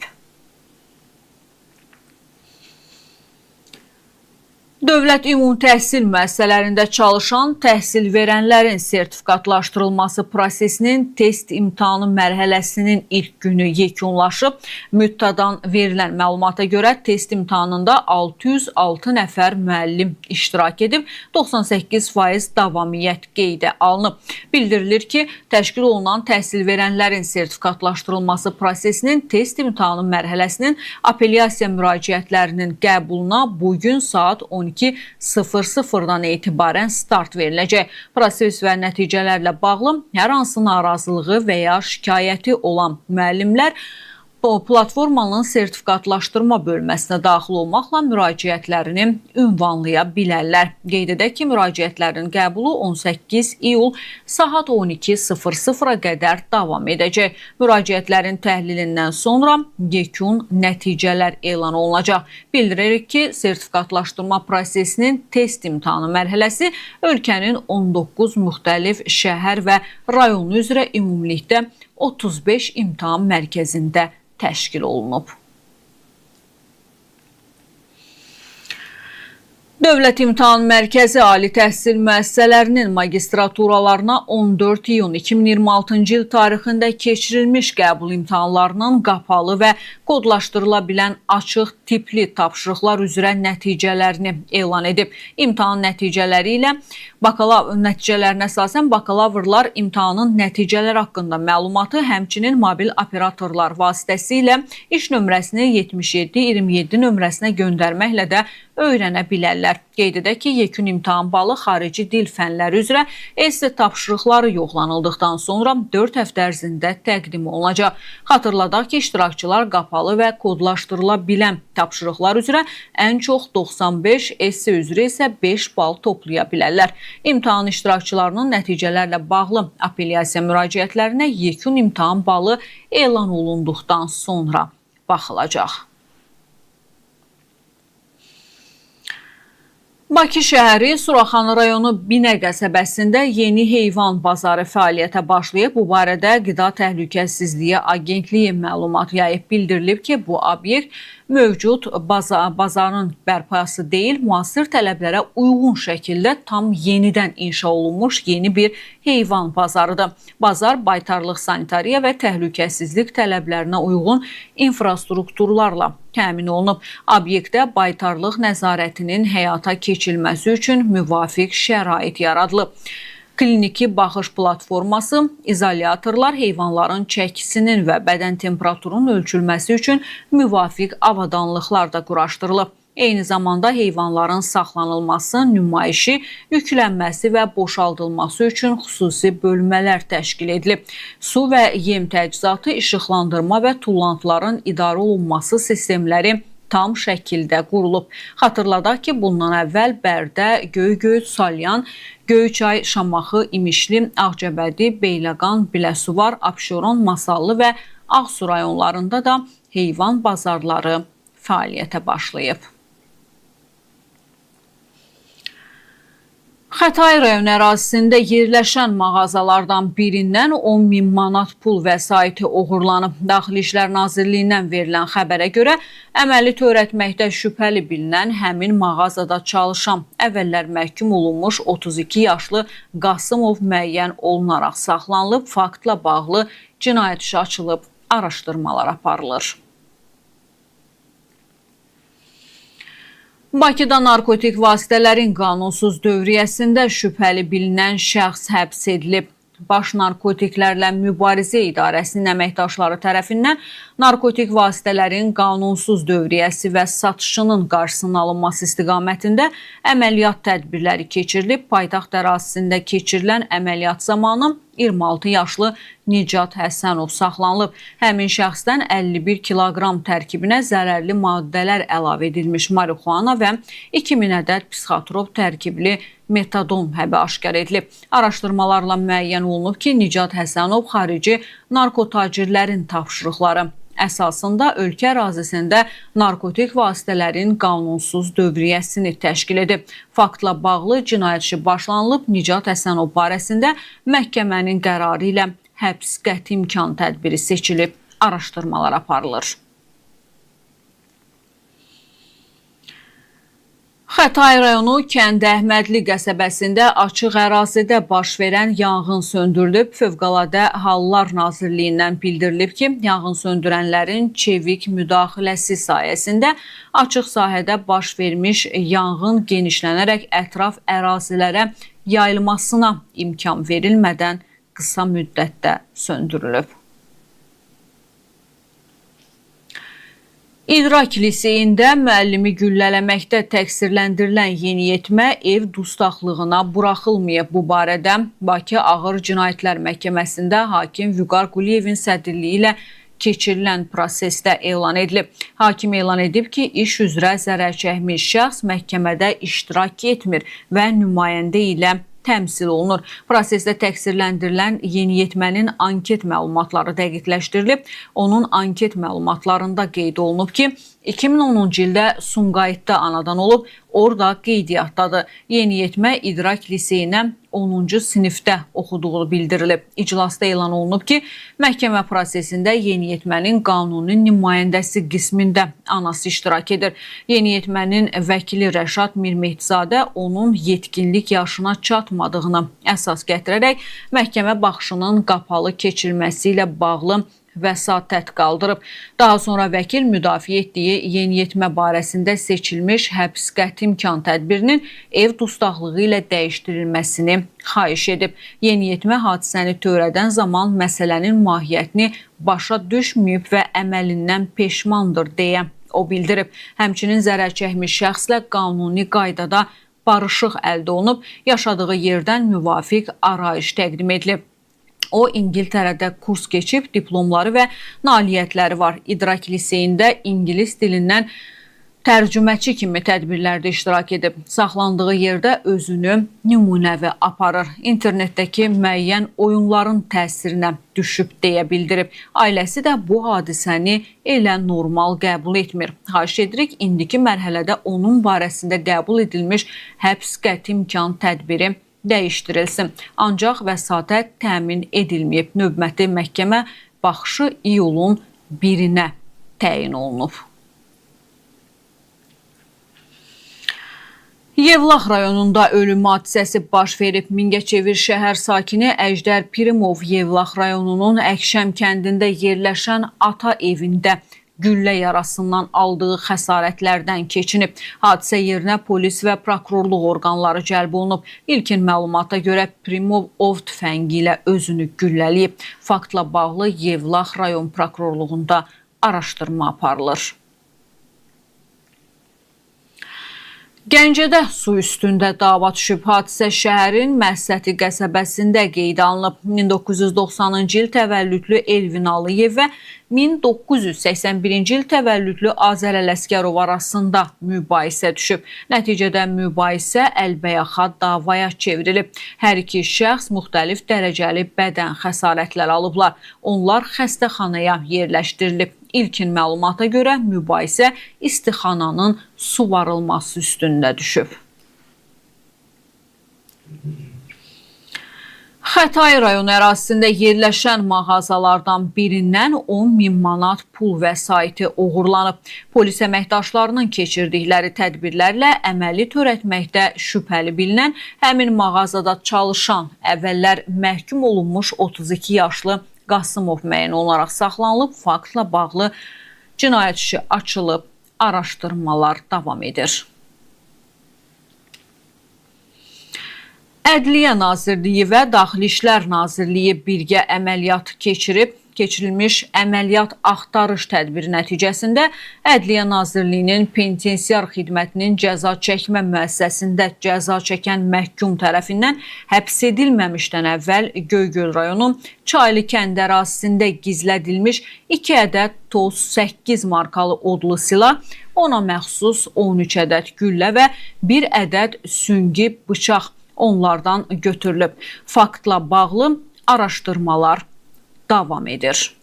Dövlət ümumi təhsil müəssisələrində çalışan təhsil verənlərin sertifikatlaşdırılması prosesinin test imtahanı mərhələsinin ilk günü yekunlaşıb. MÜTTA-dan verilən məlumata görə test imtahanında 606 nəfər müəllim iştirak edib, 98% davamiyyət qeydə alınıb. Bildirilir ki, təşkil olunan təhsil verənlərin sertifikatlaşdırılması prosesinin test imtahanı mərhələsinin apellyasiya müraciətlərinin qəbuluna bugün saat 12:00-dan etibarən start veriləcək. Proses və nəticələrlə bağlı hər hansı narazılığı və ya şikayəti olan müəllimlər bu platformanın sertifikatlaşdırma bölməsinə daxil olmaqla müraciətlərini ünvanlaya bilərlər. Qeyd edək ki, müraciətlərin qəbulu 18 iyul saat 12:00-a qədər davam edəcək. Müraciətlərin təhlilindən sonra yekun nəticələr elan olunacaq. Bildiririk ki, sertifikatlaşdırma prosesinin test imtahanı mərhələsi ölkənin 19 müxtəlif şəhər və rayonu üzrə ümumilikdə 35 imtahan mərkəzində təşkil olunub. Dövlət İmtahan Mərkəzi Ali Təhsil Müəssisələrinin magistraturalarına 14 iyun 2026-cı il tarixində keçirilmiş qəbul imtahanlarının qapalı və kodlaşdırıla bilən açıq tipli tapşırıqlar üzrə nəticələrini elan edib. İmtahan nəticələri ilə nəticələrinə əsasən bakalavrlar imtahanın nəticələri haqqında məlumatı həmçinin mobil operatorlar vasitəsilə iş nömrəsini 7727 nömrəsinə göndərməklə də öyrənə bilərlər. Qeyd edək ki, yekun imtahan balı xarici dil fənləri üzrə esse tapşırıqları yoxlanıldıqdan sonra 4 həftə ərzində təqdim olunacaq. Xatırladaq ki, iştirakçılar qapalı və kodlaşdırıla bilən tapşırıqlar üzrə ən çox 95, esse üzrə isə 5 bal toplaya bilərlər. İmtahan iştirakçılarının nəticələrlə bağlı apellyasiya müraciətlərinə yekun imtahan balı elan olunduqdan sonra baxılacaq. Bakı şəhəri Suraxanı rayonu Binə qəsəbəsində yeni heyvan bazarı fəaliyyətə başlayıb. Bu barədə Qida Təhlükəsizliyi Agentliyi məlumat yayıb. Bildirilib ki, bu obyekt mövcud bazarın bərpası deyil, müasir tələblərə uyğun şəkildə tam yenidən inşa olunmuş yeni bir heyvan bazarıdır. Bazar baytarlıq, sanitariya və təhlükəsizlik tələblərinə uyğun infrastrukturlarla təmin olunub. Obyektdə baytarlıq nəzarətinin həyata keçirilməsi üçün müvafiq şərait yaradılıb. Kliniki baxış platforması, izolyatorlar, heyvanların çəkisinin və bədən temperaturunun ölçülməsi üçün müvafiq avadanlıqlar da quraşdırılıb. Eyni zamanda heyvanların saxlanılması, nümayişi, yüklənməsi və boşaldılması üçün xüsusi bölmələr təşkil edilib. Su və yem təchizatı, işıqlandırma və tullantıların idarə olunması sistemləri tam şəkildə qurulub. Xatırladaq ki, bundan əvvəl Bərdə, Göygöy, Salyan, Göyçay, Şamaxı, İmişli, Ağcabədi, Beyləqan, Biləsuvar, Abşeron, Masallı və Ağsu rayonlarında da heyvan bazarları fəaliyyətə başlayıb. Xətai rayon ərazisində yerləşən mağazalardan birindən 10 min manat pul vəsaiti oğurlanıb. Daxili İşlər Nazirliyindən verilən xəbərə görə əməli törətməkdə şübhəli bilinən həmin mağazada çalışan, əvvəllər məhkum olunmuş 32 yaşlı Qasımov müəyyən olunaraq saxlanılıb, faktla bağlı cinayət işi açılıb, araşdırmalar aparılır. Bakıda narkotik vasitələrin qanunsuz dövriyyəsində şübhəli bilinən şəxs həbs edilib. Baş Narkotiklərlə Mübarizə İdarəsinin əməkdaşları tərəfindən narkotik vasitələrin qanunsuz dövriyyəsi və satışının qarşısının alınması istiqamətində əməliyyat tədbirləri keçirilib. Paytaxt ərazisində keçirilən əməliyyat zamanı 26 yaşlı Nicat Həsənov saxlanılıb. Həmin şəxsdən 51 kiloqram tərkibinə zərərli maddələr əlavə edilmiş marixuana və 2000 ədəd psixotrop tərkibli metadon həbi aşkar edilib. Araşdırmalarla müəyyən olunub ki, Nicat Həsənov xarici narkotacirlərin tapşırıqları əsasında ölkə ərazisində narkotik vasitələrin qanunsuz dövriyyəsini təşkil edib. Faktla bağlı cinayət işi başlanılıb. Nicat Həsənov barəsində məhkəmənin qərarı ilə həbs qəti imkan tədbiri seçilib, araşdırmalar aparılır. Xətai rayonu Kəndəhmədli qəsəbəsində açıq ərazidə baş verən yanğın söndürülüb. Fövqəladə Hallar Nazirliyindən bildirilib ki, yanğın söndürənlərin çevik müdaxiləsi sayəsində açıq sahədə baş vermiş yanğın genişlənərək ətraf ərazilərə yayılmasına imkan verilmədən qısa müddətdə söndürülüb. İdrak Liseyində müəllimi güllələməkdə təqsirləndirilən yeniyetmə ev dustaqlığına buraxılmayıb. Bu barədə Bakı Ağır Cinayətlər Məhkəməsində hakim Vüqar Quliyevin sədrliyi ilə keçirilən prosesdə elan edilib. Hakim elan edib ki, iş üzrə zərər çəkmiş şəxs məhkəmədə iştirak etmir və nümayəndə ilə təmsil olunur. Prosesdə təqsirləndirilən yeniyetmənin anket məlumatları dəqiqləşdirilib. Onun anket məlumatlarında qeyd olunub ki, 2010-cu ildə Sumqayıtda anadan olub, orada qeydiyyatdadır. Yeniyetmə İdrak Liseyinə 10-cu sinifdə oxuduğu bildirilib. İclasda elan olunub ki, məhkəmə prosesində yeniyetmənin qanuni nümayəndəsi qismində anası iştirak edir. Yeniyetmənin vəkili Rəşad Mirmehdizadə onun yetkinlik yaşına çatmadığını əsas gətirərək məhkəmə baxışının qapalı keçirilməsi ilə bağlı vəsatət qaldırıb. Daha sonra vəkil müdafiə etdiyi yeniyetmə barəsində seçilmiş həbs qəti imkan tədbirinin ev dustaqlığı ilə dəyişdirilməsini xahiş edib. Yeniyetmə hadisəni törədən zaman məsələnin mahiyyətini başa düşməyib və əməlindən peşmandır deyə o bildirib. Həmçinin zərər çəkmiş şəxslə qanuni qaydada barışıq əldə olunub, yaşadığı yerdən müvafiq arayış təqdim edilib. O İngiltərədə kurs keçib, diplomları və nailiyyətləri var. İdrak Liseyində ingilis dilindən tərcüməçi kimi tədbirlərdə iştirak edib. Saxlandığı yerdə özünü nümunəvi aparır. İnternetdəki müəyyən oyunların təsirinə düşüb deyə bildirib. Ailəsi də bu hadisəni elə normal qəbul etmir. Xahiş edirik, indiki mərhələdə onun barəsində qəbul edilmiş həbs qəti imkan tədbiri dəyişdirilsin. Ancaq vəsatət təmin edilməyib. Növbəti məhkəmə baxışı iyulun 1-nə təyin olunub. Yevlax rayonunda ölüm hadisəsi baş verib. Mingəçevir şəhər sakini Əjdər Pirimov Yevlax rayonunun Əkşəm kəndində yerləşən ata evində güllə yarasından aldığı xəsarətlərdən keçinib. Hadisə yerinə polis və prokurorluq orqanları cəlb olunub. İlkin məlumata görə Pirimov ov tüfəngi ilə özünü güllələyib. Faktla bağlı Yevlax rayon prokurorluğunda araşdırma aparılır. Gəncədə su üstündə dava düşüb. Hadisə şəhərin Məhsəti qəsəbəsində qeydə alınıb. 1990-cı il təvəllüdlü Elvin Alıyev və 1981-ci il təvəllüdlü Azər Ələsgərov arasında mübahisə düşüb. Nəticədə mübahisə əlbəyaxa davaya çevrilib. Hər iki şəxs müxtəlif dərəcəli bədən xəsarətləri alıblar. Onlar xəstəxanaya yerləşdirilib. İlkin məlumata görə mübahisə istixananın suvarılması üstündə düşüb. Xətai rayonu ərazisində yerləşən mağazalardan birindən 10 min manat pul vəsaiti oğurlanıb. Polis əməkdaşlarının keçirdikləri tədbirlərlə əməli törətməkdə şübhəli bilinən həmin mağazada çalışan, əvvəllər məhkum olunmuş 32 yaşlı Qasımov müəyyən olaraq saxlanılıb, faktla bağlı cinayət işi açılıb, araşdırmalar davam edir. Ədliyyə Nazirliyi və Daxili İşlər Nazirliyi birgə əməliyyat keçirib. Keçirilmiş əməliyyat axtarış tədbiri nəticəsində Ədliyyə Nazirliyinin Penitensiar Xidmətinin cəza çəkmə müəssisəsində cəza çəkən məhkum tərəfindən həbs edilməmişdən əvvəl Göygöl rayonu Çaylı kənd ərazisində gizlədilmiş 2 ədəd TOS 8 markalı odlu silah, ona məxsus 13 ədəd güllə və 1 ədəd süngü bıçaq onlardan götürülüb. Faktla bağlı araşdırmalar davam edir.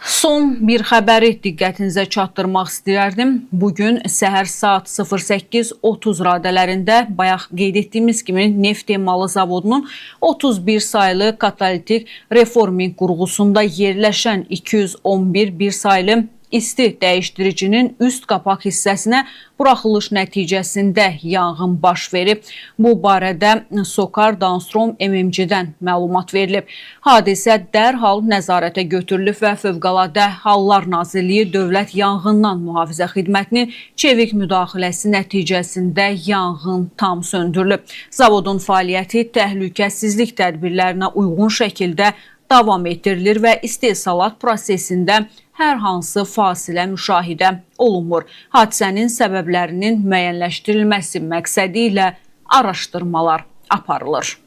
Son bir xəbəri diqqətinizə çatdırmaq istəyərdim. Bugün səhər saat 08:30 radələrində bayaq qeyd etdiyimiz kimi neft emalı zavodunun 31 saylı katalitik reforming qurğusunda yerləşən 211 bir saylı isti dəyişdiricinin üst qapaq hissəsinə buraxılış nəticəsində yanğın baş verib. Bu barədə Sokar Downstream MMC-dən məlumat verilib. Hadisə dərhal nəzarətə götürülüb və Fövqəladə Hallar Nazirliyi Dövlət Yanğından Mühafizə Xidmətinin çevik müdaxiləsi nəticəsində yanğın tam söndürülüb. Zavodun fəaliyyəti təhlükəsizlik tədbirlərinə uyğun şəkildə davam etdirilir və istehsalat prosesində hər hansı fasilə müşahidə olunmur. Hadisənin səbəblərinin müəyyənləşdirilməsi məqsədi ilə araşdırmalar aparılır.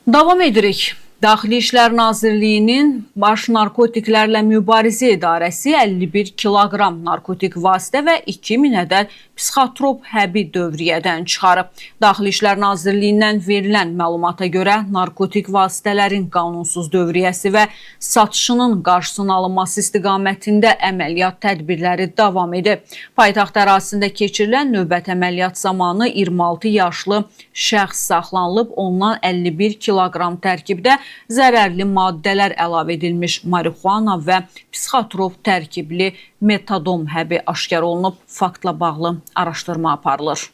Davam edirik. Daxili İşlər Nazirliyinin Baş Narkotiklərlə Mübarizə İdarəsi 51 kiloqram narkotik vasitə və 2000 ədəd psixotrop həbi dövriyyədən çıxarıb. Daxili İşlər Nazirliyindən verilən məlumata görə narkotik vasitələrin qanunsuz dövriyyəsi və satışının qarşısının alınması istiqamətində əməliyyat tədbirləri davam edir. Paytaxt ərazisində keçirilən növbət əməliyyat zamanı 26 yaşlı şəxs saxlanılıb, ondan 51 kiloqram tərkibdə zərərli maddələr əlavə edilmiş marixuana və psixotrop tərkibli metadon həbi aşkar olunub. Faktla bağlı araşdırma aparılır.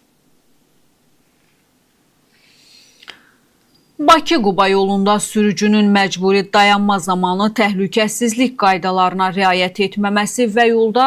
Bakı-Quba yolunda sürücünün məcburi dayanma zamanı təhlükəsizlik qaydalarına riayət etməməsi və yolda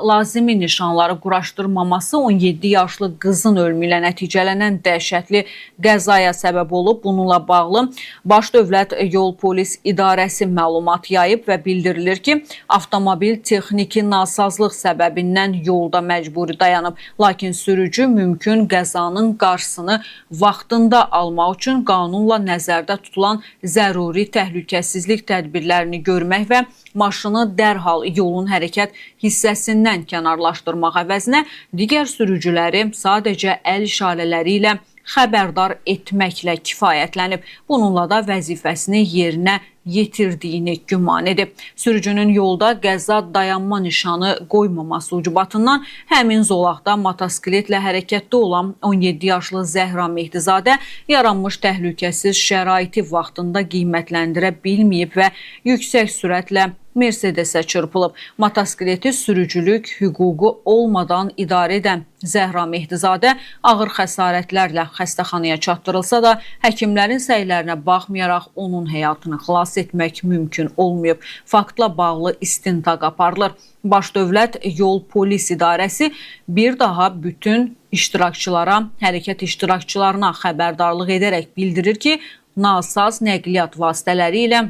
lazımi nişanları quraşdırmaması 17 yaşlı qızın ölümü ilə nəticələnən dəhşətli qəzaya səbəb olub. Bununla bağlı Baş Dövlət Yol Polis İdarəsi məlumat yayıb və bildirilir ki, avtomobil texniki nasazlıq səbəbindən yolda məcburi dayanıb. Lakin sürücü mümkün qəzanın qarşısını vaxtında almaq üçün qanunla nəzərdə tutulan zəruri təhlükəsizlik tədbirlərini görmək və maşını dərhal yolun hərəkət hissəsindən kənarlaşdırmaq əvəzinə digər sürücüləri sadəcə əl işarələri ilə xəbərdar etməklə kifayətlənib. Bununla da vəzifəsini yerinə yetirdiyini güman edib. Sürücünün yolda qəza dayanma nişanı qoymaması ucbatından həmin zolaqda motosikletlə hərəkətdə olan 17 yaşlı Zəhra Mehdizadə yaranmış təhlükəsiz şəraiti vaxtında qiymətləndirə bilməyib və yüksək sürətlə Mercedes-ə çırpılıb. Motosikleti sürücülük hüququ olmadan idarə edən Zəhra Mehdizadə ağır xəsarətlərlə xəstəxanaya çatdırılsa da, həkimlərin səylərinə baxmayaraq onun həyatını xilas etmək mümkün olmayıb. Faktla bağlı istintaq aparılır. Baş Dövlət Yol Polis İdarəsi bir daha bütün iştirakçılara, hərəkət iştirakçılarına xəbərdarlıq edərək bildirir ki, nasaz nəqliyyat vasitələri ilə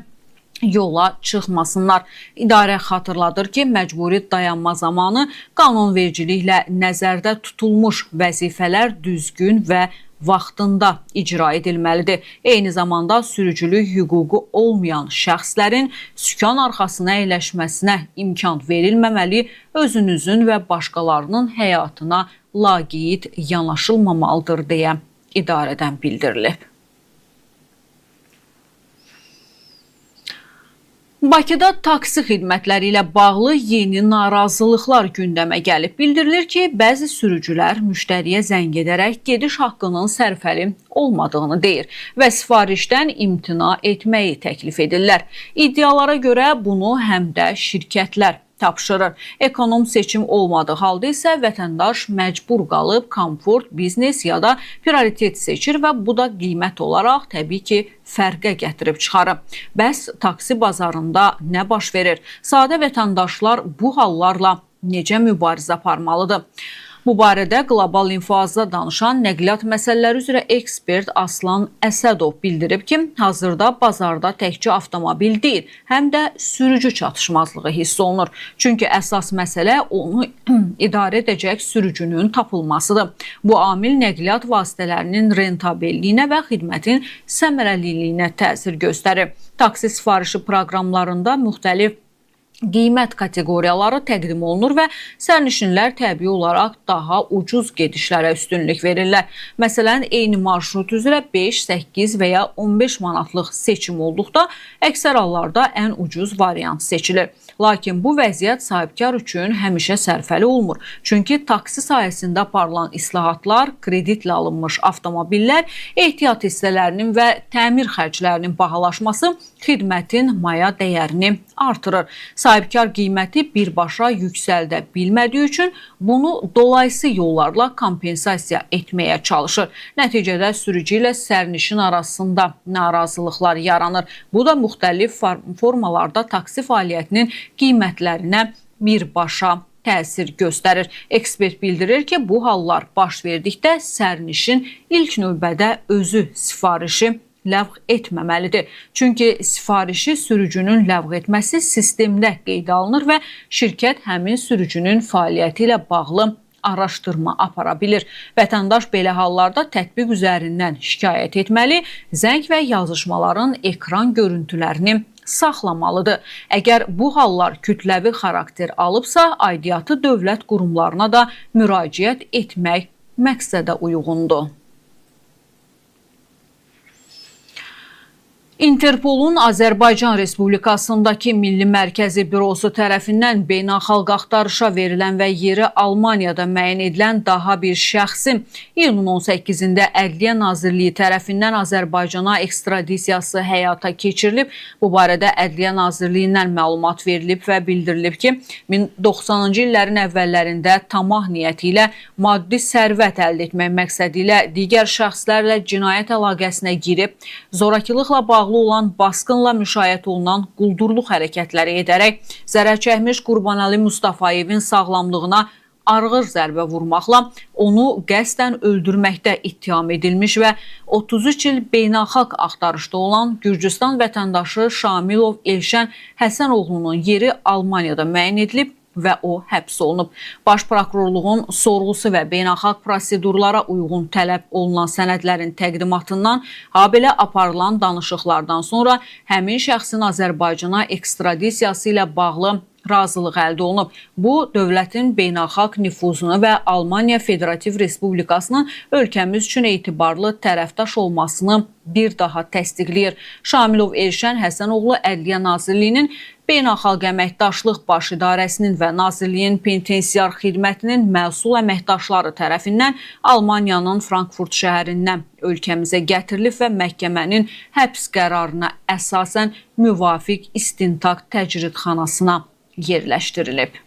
yola çıxmasınlar. İdarə xatırladır ki, məcburi dayanma zamanı qanunvericiliklə nəzərdə tutulmuş vəzifələr düzgün və vaxtında icra edilməlidir. Eyni zamanda sürücülük hüququ olmayan şəxslərin sükan arxasına əyləşməsinə imkan verilməməli, özünüzün və başqalarının həyatına laqeyd yanaşılmamalıdır deyə idarədən bildirilib. Bakıda taksi xidmətləri ilə bağlı yeni narazılıqlar gündəmə gəlib. Bildirilir ki, bəzi sürücülər müştəriyə zəng edərək gediş haqqının sərfəli olmadığını deyir və sifarişdən imtina etməyi təklif edirlər. İddialara görə bunu həm də şirkətlər tapşırır. Ekonom seçim olmadığı halda isə vətəndaş məcbur qalıb komfort, biznes ya da prioritet seçir və bu da qiymət olaraq təbii ki, fərqə gətirib çıxarır. Bəs taksi bazarında nə baş verir? Sadə vətəndaşlar bu hallarla necə mübarizə aparmalıdır? Bu barədə Qlobal İnfoazda danışan nəqliyyat məsələləri üzrə ekspert Aslan Əsədov bildirib ki, hazırda bazarda təkcə avtomobil deyil, həm də sürücü çatışmazlığı hiss olunur. Çünki əsas məsələ onu idarə edəcək sürücünün tapılmasıdır. Bu amil nəqliyyat vasitələrinin rentabelliyinə və xidmətin səmərəliliyinə təsir göstərir. Taksi sifarişi proqramlarında müxtəlif qiymət kateqoriyaları təqdim olunur və sərnişinlər təbii olaraq daha ucuz gedişlərə üstünlük verirlər. Məsələn, eyni marşrut üzrə 5, 8 və ya 15 manatlıq seçim olduqda əksər hallarda ən ucuz variant seçilir. Lakin bu vəziyyət sahibkar üçün həmişə sərfəli olmur. Çünki taksi sahəsində aparılan islahatlar, kreditlə alınmış avtomobillər, ehtiyat hissələrinin və təmir xərclərinin bahalaşması xidmətin maya dəyərini artırır. Sahibkar qiyməti birbaşa yüksəldə bilmədiyi üçün bunu dolayısı yollarla kompensasiya etməyə çalışır. Nəticədə sürücü ilə sərnişin arasında narazılıqlar yaranır. Bu da müxtəlif formalarda taksi fəaliyyətinin qiymətlərinə birbaşa təsir göstərir. Ekspert bildirir ki, bu hallar baş verdikdə sərnişin ilk növbədə özü sifarişi ləğv etməməlidir. Çünki sifarişi sürücünün ləğv etməsi sistemdə qeydə alınır və şirkət həmin sürücünün fəaliyyəti ilə bağlı araşdırma apara bilir. Vətəndaş belə hallarda tətbiq üzərindən şikayət etməli, zəng və yazışmaların ekran görüntülərini saxlamalıdır. Əgər bu hallar kütləvi xarakter alıbsa, aidiyyatı dövlət qurumlarına da müraciət etmək məqsədə uyğundur. Interpolun Azərbaycan Respublikasındakı Milli Mərkəzi Bürosu tərəfindən beynəlxalq axtarışa verilən və yeri Almaniyada müəyyən edilən daha bir şəxsin iyunun 18-də Ədliyyə Nazirliyi tərəfindən Azərbaycana ekstradisiyası həyata keçirilib. Bu barədə Ədliyyə Nazirliyindən məlumat verilib və bildirilib ki, 90-cı illərin əvvəllərində tamah niyyəti ilə maddi sərvət əldə etmək məqsədi ilə digər şəxslərlə cinayət əlaqəsinə girib, zorakılıqla bağlı olan basqınla müşayiət olunan quldurluq hərəkətləri edərək zərər çəkmiş Qurbanəli Mustafayevin sağlamlığına ağır zərbə vurmaqla onu qəsdən öldürməkdə ittiham edilmiş və 33 il beynəlxalq axtarışda olan Gürcüstan vətəndaşı Şamilov Elşən Həsənoğlunun yeri Almaniyada müəyyən edilib və o həbs olunub. Baş prokurorluğun sorğusu və beynəlxalq prosedurlara uyğun tələb olunan sənədlərin təqdimatından, habelə aparılan danışıqlardan sonra həmin şəxsin Azərbaycana ekstradisiyası ilə bağlı razılıq əldə olunub. Bu, dövlətin beynəlxalq nüfuzunu və Almaniya Federativ Respublikasının ölkəmiz üçün etibarlı tərəfdaş olmasını bir daha təsdiqləyir. Şamilov Elşən Həsənoğlu Ədliyyə Nazirliyinin Beynəlxalq Əməkdaşlıq Baş İdarəsinin və Nazirliyin Penitensiar Xidmətinin məsul əməkdaşları tərəfindən Almaniyanın Frankfurt şəhərindən ölkəmizə gətirilib və məhkəmənin həbs qərarına əsasən müvafiq istintaq təcridxanasına yerləşdirilib.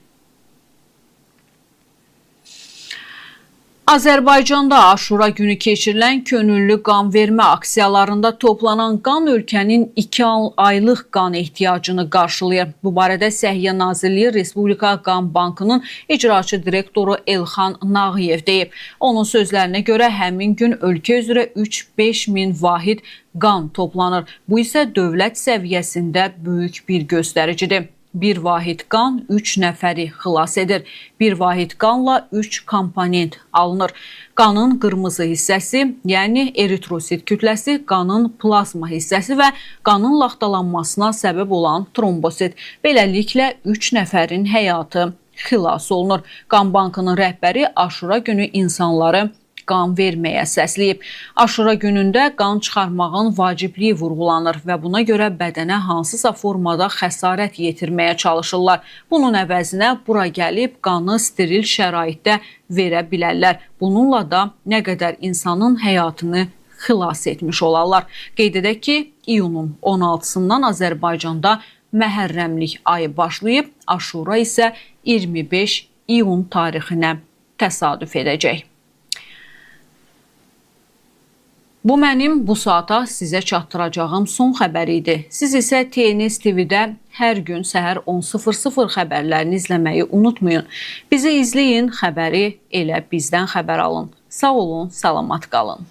Azərbaycanda Aşura günü keçirilən könüllü qan vermə aksiyalarında toplanan qan ölkənin 2 aylıq qan ehtiyacını qarşılayır. Bu barədə Səhiyyə Nazirliyi Respublika Qan Bankının icraçı direktoru Elxan Nağıyev deyib. Onun sözlərinə görə həmin gün ölkə üzrə 3-5 min vahid qan toplanır. Bu isə dövlət səviyyəsində böyük bir göstəricidir. Bir vahid qan 3 nəfəri xilas edir. Bir vahid qanla 3 komponent alınır. Qanın qırmızı hissəsi, yəni eritrosit kütləsi, qanın plazma hissəsi və qanın laxtalanmasına səbəb olan trombosit. Beləliklə 3 nəfərin həyatı xilas olunur. Qan bankının rəhbəri Aşura günü insanları qan verməyə səsləyib. Aşura günündə qan çıxarmağın vacibliyi vurğulanır və buna görə bədənə hansısa formada xəsarət yetirməyə çalışırlar. Bunun əvəzinə bura gəlib qanı steril şəraitdə verə bilərlər. Bununla da nə qədər insanın həyatını xilas etmiş olarlar. Qeyd edək ki, iyunun 16-sından Azərbaycanda Məhərrəmlik ayı başlayıb, Aşura isə 25 iyun tarixinə təsadüf edəcək. Bu mənim bu saata sizə çatdıracağım son xəbər idi. Siz isə TNS TV-də hər gün səhər 10:00 xəbərlərini izləməyi unutmayın. Bizi izləyin, xəbəri elə bizdən xəbər alın. Sağ olun, salamat qalın.